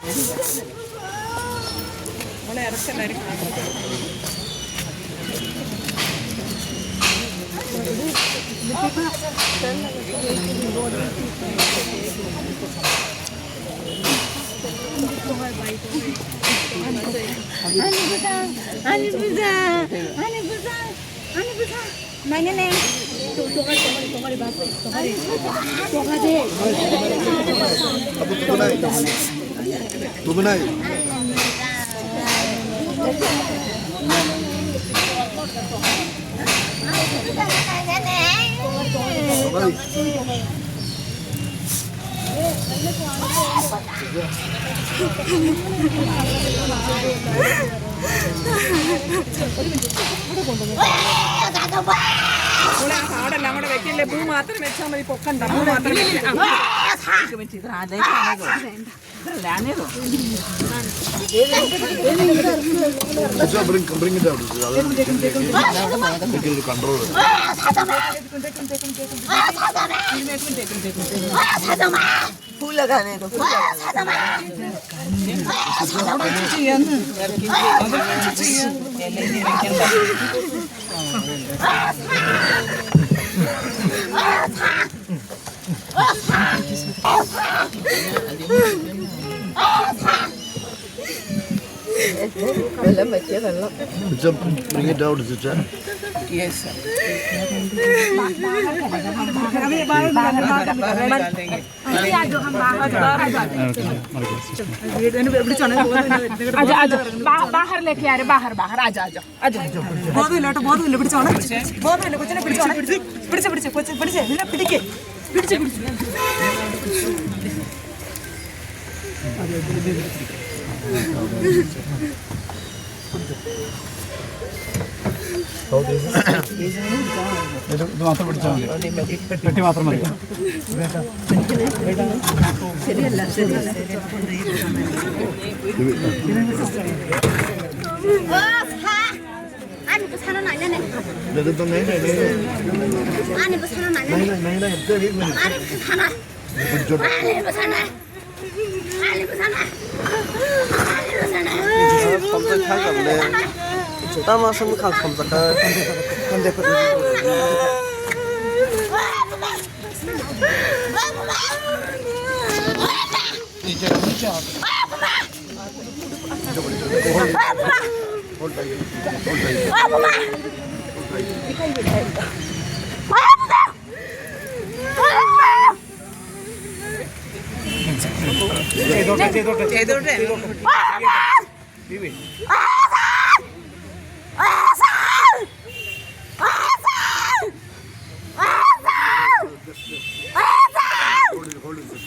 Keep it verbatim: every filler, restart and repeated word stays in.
Ani bwsa, ani bwsa, ani bwsa, ani bwsa. Naina ne. Toga de. Tubunai. Ora, ahora la hora de que le boom atar me chama di pokan da boom atar me. Just bring, bring it down. Make it control. फूल लगाने दो, फूल लगाने दो। Just bring it down, Zucha. Yes, sir. अभी आ जाओ, हम बाहर आ जाओ। आजा, आजा। बा-, बाहर लेके आ रहे, बाहर, बाहर, आजा, आजा। आजा। बहुत हुई लेट, बहुत हुई लेट, पिछे आओ ना। बहुत हुई लेट, पिछे, पिछे, पिछे, पिछे, पिछे, पिछे, पिछे, पिछे। ಇದು, ಇದು ಮಾತ್ರ ಬಿಡ್ಸೋಣ. ಪೆಟ್ಟಿ ಮಾತ್ರ ಮರಿ. Ani bwsano nainani. Ani bwsano nainani. Ani bwsano. Ani bwsano. Ani bwsano. Somjak kha jang le. Tama som kha somjak kha. Hold it, hold it.